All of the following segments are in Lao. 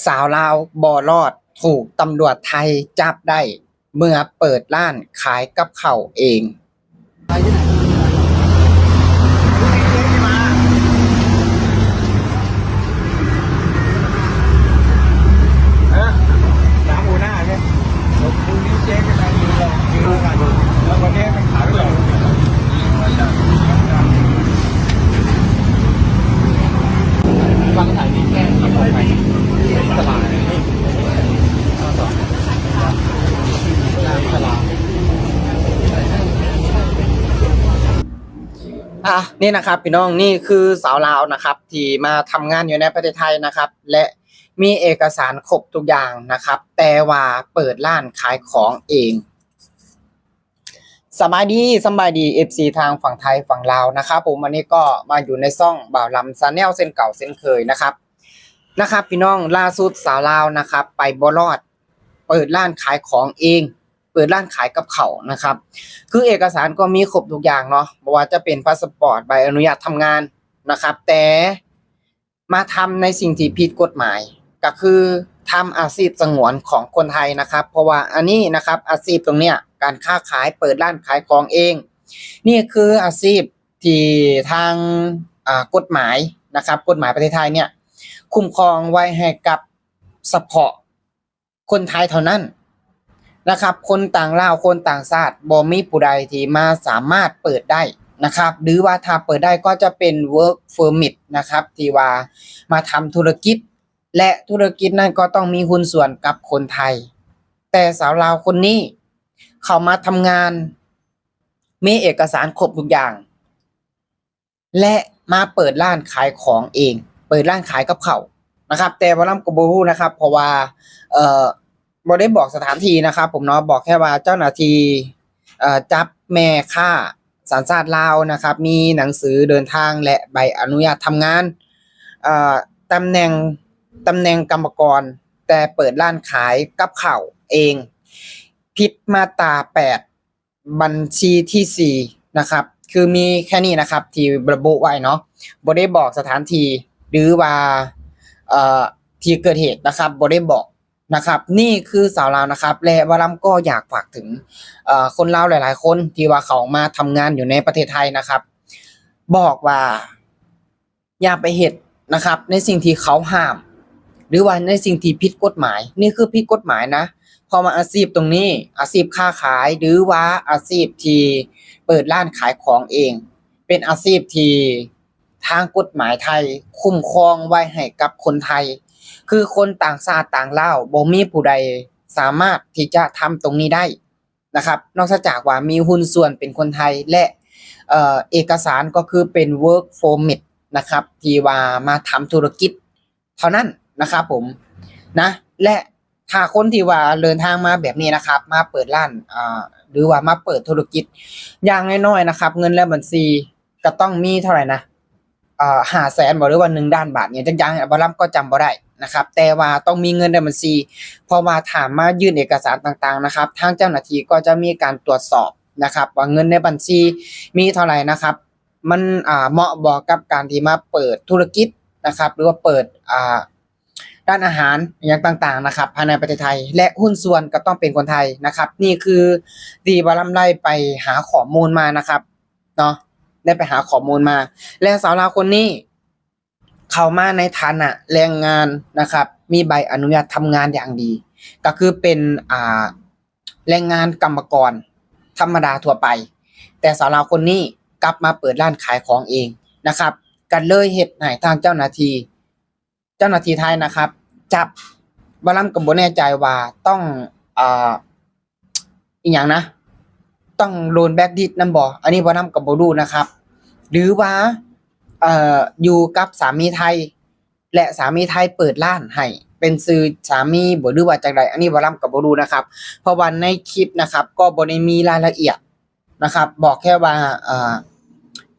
ສາວລາວບໍ່ລອດ ຖືກຕຳຫຼວດໄທຈັບໄດ້ ເມື່ອເປີດຮ້ານຂາຍກັບເຂົ້າເອງ. ອ່ະ ນີ້ນະຄັບພີ່ນ້ອງ ນີ້ຄືສາວລາວນະຄັບ ທີ່ມາທຳງານຢູ່ໃນປະເທດໄທນະຄັບ ແລະ ມີເອກະສານຄົບທຸກຢ່າງນະຄັບ ແຕ່ວ່າເປີດຮ້ານຂາຍຂອງເອງ. ສະບາຍດີ ສະບາຍດີ ເອັຟຊີ ທາງຝັ່ງໄທຝັ່ງລາວນະຄັບຜົມ. ວັນນີ້ກໍມາຢູ່ໃນຊ່ອງບ່າວລຳ Channel ເຊັ່ນເກົ່າເຊັ່ນເຄີຍນະຄັບ ນະຄັບພີ່ນ້ອງ. ລ່າສຸດສາວລາວນະຄັບ ໄປບໍ່ລອດ ເປີດຮ້ານຂາຍຂອງເອງ ເປີດຮ້ານຂາຍກັບເຂົ້ານະຄັບ ຄືເອກະສານກໍມີຄົບທຸກຢ່າງເນາະ ບໍ່ວ່າຈະເປັນພາສະປອດ ໃບອະນຸຍາດທຳງານນະຄັບ ແຕ່ມາທຳໃນສິ່ງທີ່ຜິດກົດໝາຍ ກໍຄືທຳອາຊີບສະຫງວນຂອງຄົນໄທນະຄັບ. ເພາະວ່າອັນນີ້ນະຄັບ ອາຊີບຕົງເນີ້ຍ ການຄ້າຂາຍ ເປີດຮ້ານຂາຍຂອງເອງ ນີ້ຄືອາຊີບທີ່ທາງ ອາ ກົດໝາຍນະຄັບ ກົດໝາຍປະເທດໄທເນ່ຍຄຸ້ມຄອງໄວ້ໃຫ້ກັບສະເພາະ ຄົນໄທເທົ່ານັ້ນນະຄັບ ຄົນຕ່າງດ້າວ ຄົນຕ່າງຊາດ ບໍ່ມີຜູ້ໃດທີ່ມາສາມາດເປີດໄດ້ນະຄັບ ຫຼືວ່າຖ້າເປີດໄດ້ກໍຈະເປັນ work permit ນະຄັບ ທີ່ວ່າມາທຳທຸລະກິດ ແລະ ທຸລະກິດນັ້ນກໍຕ້ອງມີຫຸ້ນສ່ວນກັບຄົນໄທ. ແຕ່ສາວລາວຄົນນີ້ເຂົ້າມາທຳງານ ມີເອກະສານຄົບທຸກຢ່າງ ແລະ ມາເປີດຮ້ານຂາຍຂອງເອງ ເປີດຮ້ານຂາຍກັບເຂົ້ານະຄັບ ແຕ່ບ່າວລຳກໍບໍ່ຮູ້ນະຄັບ ເພາະວ່າ ເອີ ບໍ່ໄດ້ບອກສະຖານທີ່ນະຄັບຜົມເນາະ ບອກແຄ່ວ່າເຈົ້າໜ້າທີ່ ເອີ ຈັບແມ່ຄ້າສັນຊາດລາວນະຄັບ ມີໜັງສືເດີນທາງ ແລະ ໃບອະນຸຍາດທຳງານ ເອີ ຕຳແໜ່ງ ຕຳແໜ່ງກຳມະກອນ ແຕ່ເປີດຮ້ານຂາຍກັບເຂົ້າເອງ ຜິດມາດຕາແປດ ບັນຊີທີສີ່ນະຄັບ ຄືມີແຄ່ນີ້ນະຄັບ ທີ່ລະບຸໄວ້ເນາະ ບໍ່ໄດ້ບອກສະຖານທີ່ ຫຼືວ່າ ເອີ ທີ່ເກີດເຫດນະຄັບ ບໍ່ໄດ້ບອກນະຄັບ. ນີ້ຄືສາວລາວນະຄັບ ແລະ ບ່າວລຳກໍຢາກຝາກເຖິງ ເອີ ຄົນລາວຫຼາຍໆຄົນ ທີ່ວ່າເຂົ້າມາທຳງານຢູ່ໃນປະເທດໄທນະຄັບ ບອກວ່າ ຢ່າໄປເຮັດນະຄັບ ໃນສິ່ງທີ່ເຂົາຫ້າມ ຫຼືວ່າໃນສິ່ງທີ່ຜິດກົດໝາຍ ນີ້ຄືຜິດກົດໝາຍນະ ເພາະວ່າອາຊີບຕົງນີ້ ອາຊີບຄ້າຂາຍ ຫຼືວ່າອາຊີບທີ່ເປີດຮ້ານຂາຍຂອງເອງ ເປັນອາຊີບທີ່ທາງກົດໝາຍໄທຄຸ້ມຄອງໄວ້ໃຫ້ກັບຄົນໄທ ຄືຄົນຕ່າງຊາດຕ່າງດ້າວ ບໍ່ມີຜູ້ໃດສາມາດທີ່ຈະທຳຕົງນີ້ໄດ້ ນະຄັບ ນອກເສຍຈາກວ່າມີຫຸ້ນສ່ວນເປັນຄົນໄທ ແລະ ເອີ ເອກະສານກໍຄືເປັນ work permit ນະຄັບ ທີ່ວ່າມາທຳທຸລະກິດເທົ່ານັ້ນນະຄັບຜົມນະ ແລະ ຖ້າຄົນທີ່ວ່າເດີນທາງມາແບບນີ້ນະຄັບ ມາເປີດຮ້ານ ເອີ ຫຼືວ່າມາເປີດທຸລະກິດ ຢ່າງນ້ອຍໆນະຄັບ ເງິນໃນບັນຊີກໍຕ້ອງມີເທົ່າໃດນະ ເອີ ຫ້າແສນບໍ ຫຼືວ່າໜຶ່ງລ້ານບາດ ຫຍັງຈັກຢ່າງ ບ່າວລຳກໍຈຳບໍ່ໄດ້ນະຄັບ ແຕ່ວ່າຕ້ອງມີເງິນໃນບັນຊີ ເພາະວ່າຖ້າມາຍື່ນເອກະສານຕ່າງໆນະຄັບ ທາງເຈົ້າໜ້າທີ່ກໍຈະມີການຕວດສອບນະຄັບ ວ່າເງິນໃນບັນຊີມີເທົ່າໃດນະຄັບ ມັນ ອາ ເໝາະບໍ່ກັບການທີ່ມາເປີດທຸລະກິດນະຄັບ ຫຼືວ່າເປີດ ອາ ຮ້ານອາຫານຫຍັງຕ່າງໆນະຄັບ ພາຍໃນປະເທດໄທ ແລະ ຫຸ້ນສ່ວນກໍຕ້ອງເປັນຄົນໄທນະຄັບ. ນີ້ຄືທີ່ບ່າວລຳໄດ້ໄປຫາຂໍ້ມູນມານະຄັບ ເນາະ ໄດ້ໄປຫາຂໍ້ມູນມາ ແລະ ສາວລາວຄົນນີ້ເຂົ້າມາໃນຖານະແຮງງານນະຄັບ ມີໃບອະນຸຍາດທຳງານຢ່າງດີ ກໍຄືເປັນ ອ່າ ແຮງງານກຳມະກອນທຳມະດາທົ່ວໄປ ແຕ່ສາວລາວຄົນນີ້ກັບມາເປີດຮ້ານຂາຍຂອງເອງນະຄັບ ກໍເລີຍເຮັດໃຫ້ທາງເຈົ້າໜ້າທີ່ ເຈົ້າໜ້າທີ່ໄທນະຄັບ ຈັບ ບ່າວລຳກໍບໍ່ແນ່ໃຈວ່າຕ້ອງ ເອີ ອີ່ຫຍັງນະ ຕ້ອງໂດນແບລັກລິດນຳບໍ່ ອັນນີ້ບ່າວລຳກໍບໍ່ຮູ້ນະຄັບ ຫຼືວ່າ ເອີ ຢູ່ກັບສາມີໄທ ແລະ ສາມີໄທເປີດຮ້ານໃຫ້ເປັນຊື່ສາມີບໍ ຫຼືວ່າຈັ່ງໃດ ອັນນີ້ບ່າວລຳກໍບໍ່ຮູ້ນະຄັບ ເພາະວ່າໃນຄລິບນະຄັບ ກໍບໍ່ໄດ້ມີລາຍລະອຽດນະຄັບ ບອກແຄ່ວ່າ ເອີ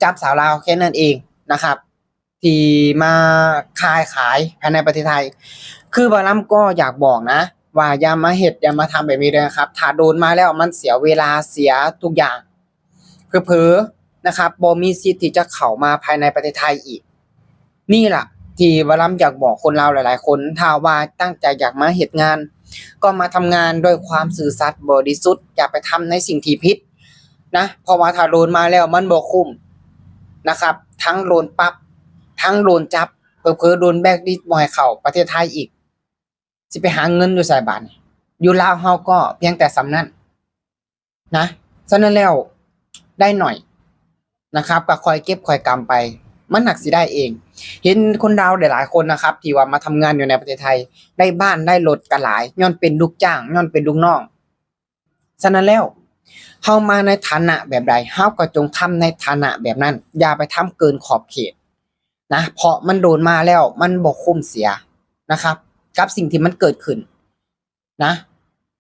ຈັບສາວລາວແຄ່ນັ້ນເອງນະຄັບ ທີ່ມາຄ້າຂາຍພາຍໃນປະເທດໄທ ຄືບ່າວລຳກໍຢາກບອກນະ ວ່າຢ່າມາເຮັດ ຢ່າມາທຳແບບນີ້ເດີນະຄັບ ຖ້າໂດນມາແລ້ວມັນເສຍເວລາ ເສຍທຸກຢ່າງ ເຜີໆນະຄັບ ບໍ່ມີສິດທີ່ຈະເຂົ້າມາພາຍໃນປະເທດໄທອີກ. ນີ້ລະ ທີ່ວ່າລຳຢາກບອກຄົນລາວຫຼາຍໆຄົນ ຖ້າວ່າຕັ້ງໃຈຢາກມາເຮັດງານ ກໍມາທຳງານດ້ວຍຄວາມຊື່ສັດບໍລິສຸດ, ຢ່າໄປທຳໃນສິ່ງທີ່ຜິດນະ ເພາະວ່າຖ້າໂດນມາແລ້ວມັນບໍ່ຄຸ້ມນະຄັບ, ທັງໂດນປັບ ທັງໂດນຈັບ, ເຜີໆໂດນແບລັກລິດບໍ່ໃຫ້ເຂົ້າປະເທດໄທອີກ. ຊິໄປຫາເງິນຢູ່ໃສບາດນີ້? ຢູ່ລາວເຮົາກໍພຽງແຕ່ສ່ຳນັ້ນນະ. ສະນັ້ນແລ້ວ ໄດ້ໜ້ອຍນະຄັບ ກໍຄ່ອຍເກັບຄ່ອຍກຳໄປ ມັນຫາກຊິໄດ້ເອງ. ເຫັນຄົນລາວຫຼາຍໆຄົນນະຄັບ ທີ່ວ່າມາທຳງານຢູ່ໃນປະເທດໄທ ໄດ້ບ້ານໄດ້ລົດກໍຫຼາຍ ຍ້ອນເປັນລູກຈ້າງ ຍ້ອນເປັນລູກນ້ອງ. ສະນັ້ນແລ້ວ ເຮົາມາໃນຖານະແບບໃດ ເຮົາກໍຈົ່ງທຳໃນຖານະແບບນັ້ນ, ຢ່າໄປທຳເກີນຂອບເຂດນະ ເພາະມັນໂດນມາແລ້ວມັນບໍ່ຄຸ້ມເສຍນະຄັບ ກັບສິ່ງທີ່ມັນເກີດຂຶ້ນນະ.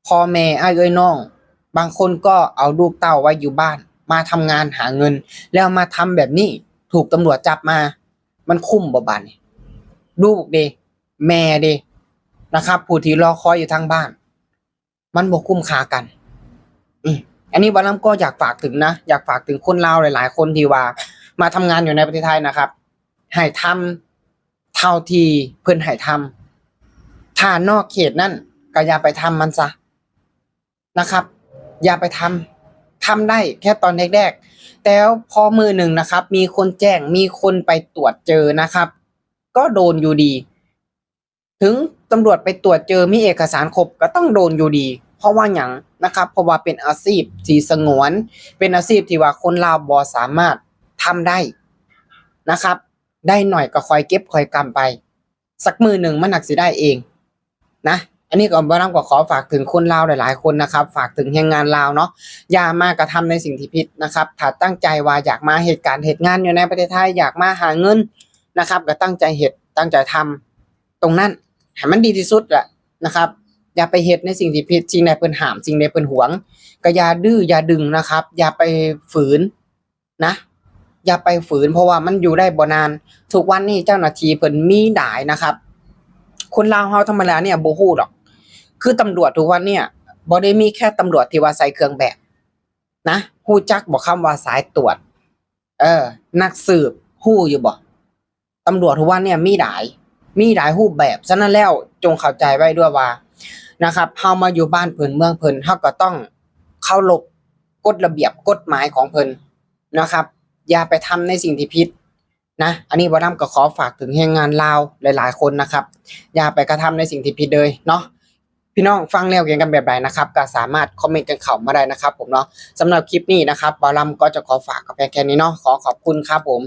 ພໍ່ແມ່ ອ້າຍເອື້ອຍນ້ອງ ບາງຄົນກໍເອົາລູກເຕົ້າໄວ້ຢູ່ບ້ານ ມາທຳງານຫາເງິນ ແລ້ວມາທຳແບບນີ້ ຖືກຕຳຫຼວດຈັບມາ ມັນຄຸ້ມບໍ່ບາດນີ້? ລູກເດ ແມ່ເດນະຄັບ ຜູ້ທີ່ລໍຄອຍຢູ່ທາງບ້ານ ມັນບໍ່ຄຸ້ມຄ່າກັນ. ອືມ ອັນນີ້ບ່າວລຳກໍຢາກຝາກເຖິງນະ, ຢາກຝາກເຖິງຄົນລາວຫຼາຍໆຄົນທີ່ວ່າມາທຳງານຢູ່ໃນປະເທດໄທນະຄັບ ໃຫ້ທຳເທົ່າທີ່ເພິ່ນໃຫ້ທຳ. ຖ້ານອກເຂດນັ້ນກໍຢ່າໄປທຳມັນຊະນະຄັບ, ຢ່າໄປທຳ. ທຳໄດ້ແຄ່ຕອນແຮກໆ ແຕ່ພໍມື້ໜຶ່ງນະຄັບ ມີຄົນແຈ້ງ ມີຄົນໄປຕວດເຈີນະຄັບ ກໍໂດນຢູ່ດີ. ເຖິງຕຳຫຼວດໄປຕວດເຈີ ມີເອກະສານຄົບ ກໍຕ້ອງໂດນຢູ່ດີ. ເພາະວ່າຫຍັງນະຄັບ? ເພາະວ່າເປັນອາຊີບທີ່ສະຫງວນ, ເປັນອາຊີບທີ່ວ່າຄົນລາວບໍ່ສາມາດທຳໄດ້ນະຄັບ. ໄດ້ໜ້ອຍກໍຄ່ອຍເກັບຄ່ອຍກຳໄປ, ສັກມື້ໜຶ່ງມັນຫາກຊິໄດ້ເອງນະ. ອັນນີ້ກໍບ່າວລຳກໍຂໍຝາກເຖິງຄົນລາວຫຼາຍໆຄົນນະຄັບ, ຝາກເຖິງແຮງງານລາວເນາະ, ຢ່າມາກະທຳໃນສິ່ງທີ່ຜິດນະຄັບ. ຖ້າຕັ້ງໃຈວ່າຢາກມາເຮັດການເຮັດງານຢູ່ໃນປະເທດໄທ, ຢາກມາຫາເງິນນະຄັບ, ກໍຕັ້ງໃຈເຮັດ, ຕັ້ງໃຈທຳ ຕົງນັ້ນໃຫ້ມັນດີທີ່ສຸດແຫຼະນະຄັບ. ຢ່າໄປເຮັດໃນສິ່ງທີ່ຜິດ, ສິ່ງໃດເພິ່ນຫ້າມ, ສິ່ງໃດເພິ່ນຫວງ ກໍຢ່າດື້ຢ່າດຶງນະຄັບ, ຢ່າໄປຝືນນະ, ຢ່າໄປຝືນ ເພາະວ່າມັນຢູ່ໄດ້ບໍ່ນານ. ທຸກວັນນີ້ເຈົ້າໜ້າທີ່ເພິ່ນມີຫຼາຍນະຄັບ, ຄົນລາວເຮົາທຳມະດານີ້ບໍ່ຮູ້ດອກ. ຄືຕຳຫຼວດທຸກວັນນີ້ບໍ່ໄດ້ມີແຄ່ຕຳຫຼວດທີ່ວ່າໃສ່ເຄື່ອງແບບນະ, ຮູ້ຈັກບໍ່ຄຳວ່າສາຍຕວດ? ເອີ ນັກສືບ ຮູ້ຢູ່ບໍ່? ຕຳຫຼວດທຸກວັນນີ້ມີຫຼາຍ ມີຫຼາຍຮູບແບບ. ສະນັ້ນແລ້ວ ຈົ່ງເຂົ້າໃຈໄວ້ດ້ວຍວ່ານະຄັບ, ເຮົາມາຢູ່ບ້ານເພິ່ນເມືອງເພິ່ນ ເຮົາກໍຕ້ອງເຄົາລົບກົດລະບຽບກົດໝາຍຂອງເພິ່ນນະຄັບ, ຢ່າໄປທຳໃນສິ່ງທີ່ຜິດນະ. ອັນນີ້ບ່າວລຳກໍຂໍຝາກເຖິງແຮງງານລາວຫຼາຍໆຄົນນະຄັບ, ຢ່າໄປກະທຳໃນສິ່ງທີ່ຜິດເລີຍເນາະ. ພີ່ນ້ອງຟັງແລ້ວເຫັນກັນແບບໃດນະຄັບ ກໍສາມາດຄອມເມັນກັນເຂົ້າມາໄດ້ນະຄັບຜົມເນາະ. ສຳລັບຄລິບນີ້ນະຄັບ ບ່າວລຳກໍຈະຂໍຝາກກັນພຽງແຄ່ນີ້ເນາະ. ຂໍຂອບຄຸນຄັບຜົມ.